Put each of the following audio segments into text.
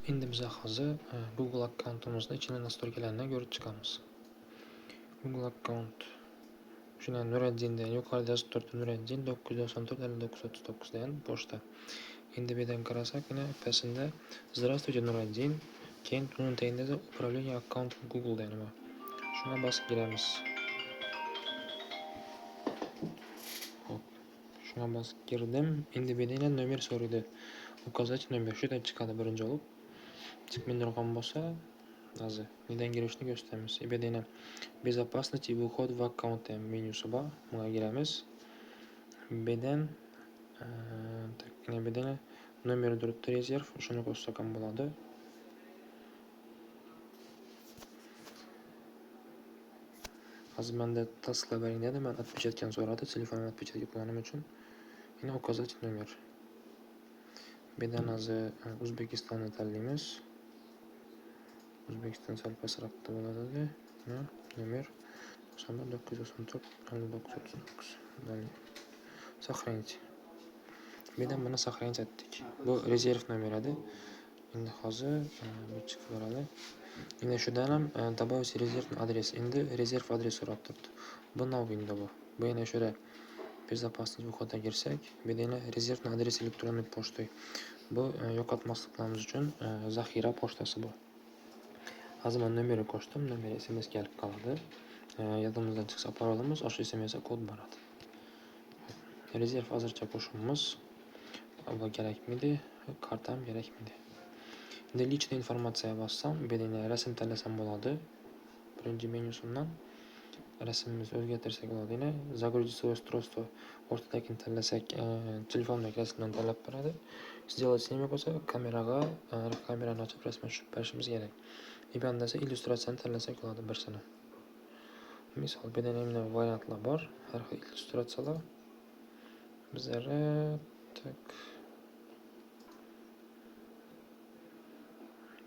Endi biz hozir Google akkauntimizni ichini настройка larini ko'rib chiqamiz. Google akkaunt shuna Nuraddin degan yuqorida yozib turibdi, Nuraddin 994 59 39 degan pochta. Endi bu yerdan qarasak, yine pastida "Здравствуйте, Nuraddin", keyin uni tagida "Управление аккаунтом Google" degani bor. Shunga bosib kiramiz. Hop, shunga bosib kirdim. Endi bu yerda yana nomer so'raydi. Указать номер. Shu yerdan chiqadi birinchi bo'lib. Chiqmay turgan bo'lsa, hozir nedan kirishni ko'rsatamiz. Bu yerda yana "Безопасность и выход в аккаунт" degan menyusi bor. Bunga kiramiz. Bu yerdan так, bu yerda yana nomer turibdi, rezerv. Shuni qo'shsak ham bo'ladi. Hozir menda tasdiqlab bering dedi. Men отпечатка ni so'radi. Telefonimni отпечатка qilganim uchun. Yana указать номер. Bu yerdan hozir O'zbekistonni tanlaymiz. O'zbekiston sal pastroqda bo'ladi. Nomer 91 994 59 39. Далее. Сохранить. Bu yerdan buni сохранить etdik. Bu rezerv nomer edi. Endi hozir bu chiqib boradi. Endi shundan ham "Добавить резервный адрес". Endi rezerv adres so'rab turibdi. Bu новый endi bu. Bu yana shura "Безопасность выход" ga kirsak, bu yerda yana "Резервный адрес электронной почты". Bu yo'qotmasliklarimiz uchun zaxira pochtasi bu. Hozir men nomerni qo'shdim. Nomer SMS kelib qoladi. Yodimizdan chiqsa parolimiz, o'sha SMSga kod boradi. Rezerv hozircha qo'shimiz. Bu kerakmidi? Kartam kerakmidi? Endi "Личная информация" bossam, bu yerda yana rasm tanlasam bo'ladi. Birinchi menyusidan rasmimizni o'zgartirsak bo'ladi. Yana "Загрузить свое устройство" o'rtadagini tanlasak, telefondagi rasmdan tanlab beradi. "Сделать снимок" bo'lsa, kameraga kamerani ochib rasmga tushib berishimiz kerak. Bu yoqda esa illyustratsiyani tanlasak bo'ladi birsini. Misol, bu yerda yana variantlar bor, har xil illyustratsiyalar. Bizlar так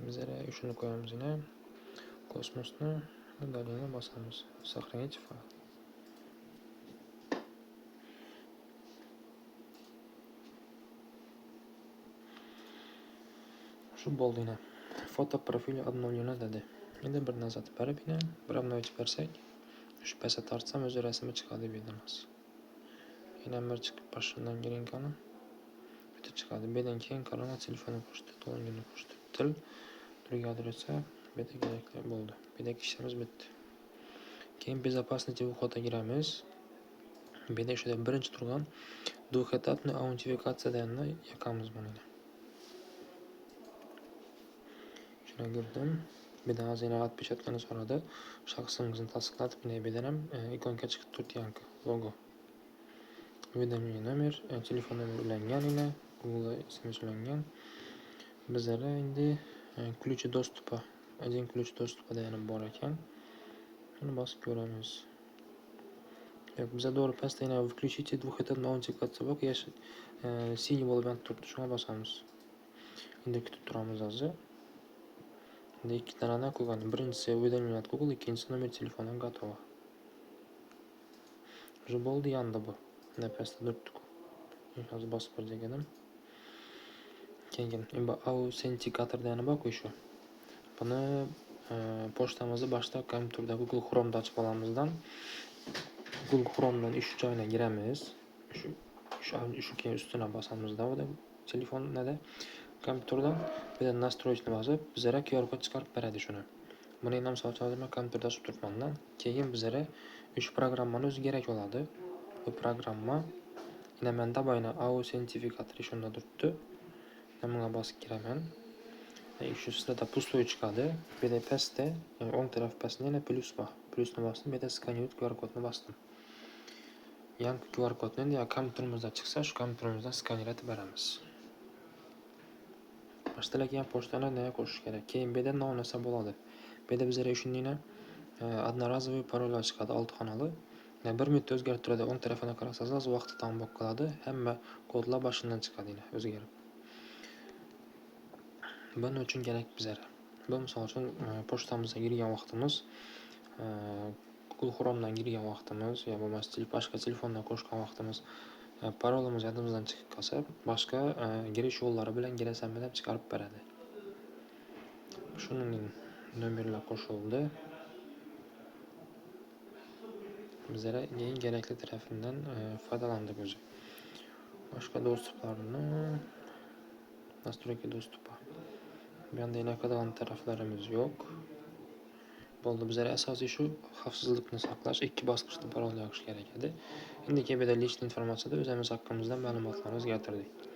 bizlar shuni qo'yamiz yana kosmosni, далее bosamiz. Сохранить файл. Shu bo'ldi yana. "Фото профиля обновлено" dedi. Endi bir nazar berib yana bir обновить bersak, shu pastga tortsam o'zi rasmi chiqadi bu yerdan hozir. Yana bir chiqib boshimdan kiring qani. Bitta chiqadi. Bu yerdan keyin qarang, telefonni qo'shdi, tug'ilgan kunni qo'shdi. Til, turga adresi, bu yerda kerakli bo'ldi. Bu yerdagi ishimiz bitdi. Keyin "Безопасность выход" ga kiramiz. Bu yerda shu birinchi turgan "Двухэтапный аутентификация" deganni yoqamiz buni. Shuna kirdim. Bu yerdan hozir yana отпечатка ni so'radi. Shaxsingizni tasdiqlatib, bu yerdan ham ikonka chiqib turibdi, yangi logo. Уведомление номер, telefon nomeri ulangan yana, Google SMS ulangan. Bizlar endi "Ключи доступа", "Один ключ доступа" degani bor ekan. Buni bosib ko'ramiz. Yo'q, biza to'g'ri pastda yana "Включите двухэтапную аутентификацию" bor, yashil синий bo'lib yonib turibdi. Shunga bosamiz. Endi kutib turamiz hozir. Endi ikkitanadan qo'ygan. Birinchisi "Уведомление от Google", ikkinchisi "Номер телефона готово". Уже bo'ldi, yondi bu. Mana pastda turibdi-ku. Hozir bosib berajak edim. Keyin endi autentikator degani bor-ku shu. Buni pochtamizni boshda kompyuterda Google Chrome'da ochib olamizdan. Google Chrome'dan ish joyina kiramiz. Shu keyin ustuna bosamizda telefon nada kompyuterdan bu yerda "Настройки" ni bosib, bizlarga QR kod chiqarib beradi shuni. Buni endi misol uchun hozir men kompyuterda ochib turibman-da. Keyin bizlarga shu programmani o'zi kerak bo'ladi. Bu programma yana menda boyana autentifikator shunda turibdi. Men bunga bosib kiraman. Shu sizlarda пустой chiqadi. Bu yerda pastda, ya'ni o'ng taraf pastda yana plyus bor. Plyusni bosdim, bu yerda "Сканировать QR kod" ni bosdim. Yangi QR kodni endi kompyuterimizda chiqsa, shu kompyuterimizdan skaner etib beramiz. Boshda lekin pochtani nega qo'shish kerak? Keyin bu yerda nima narsa bo'ladi? Bu yerda bizlarga shundayna одноразовый parollar chiqadi, 6 xonali. Bir minutda o'zgarib turadi. O'ng tarafini qarasangiz, hozir vaqti tamom bo'lib qoladi. Hamma kodlar boshidan chiqadi yana o'zgarib. Bu nima uchun kerak bizlarga? Bu misol uchun pochtamizga kirgan vaqtimiz, Google Chrome'dan kirgan vaqtimiz yo bo'lmasa boshqa telefondan qo'shgan vaqtimiz parolimiz yodimizdan chiqib qolsa, boshqa girish yo'llari bilan girasanmi deb chiqarib beradi. Shuning nomerlar qo'shildi. Bizlar eng kerakli tarafidan foydalandik o'zi. Boshqa доступ larni, настройки доступа. Bu yoqda yana qadag'an taraflarimiz yo'q. Bo'ldi, bizlar asosiy shu xavfsizlikni saqlash, ikki bosqichda parol yoqish kerak edi. Endi bu yerda личный informatsiyada o'zimiz haqqimizda ma'lumotlarni o'zgartirdik.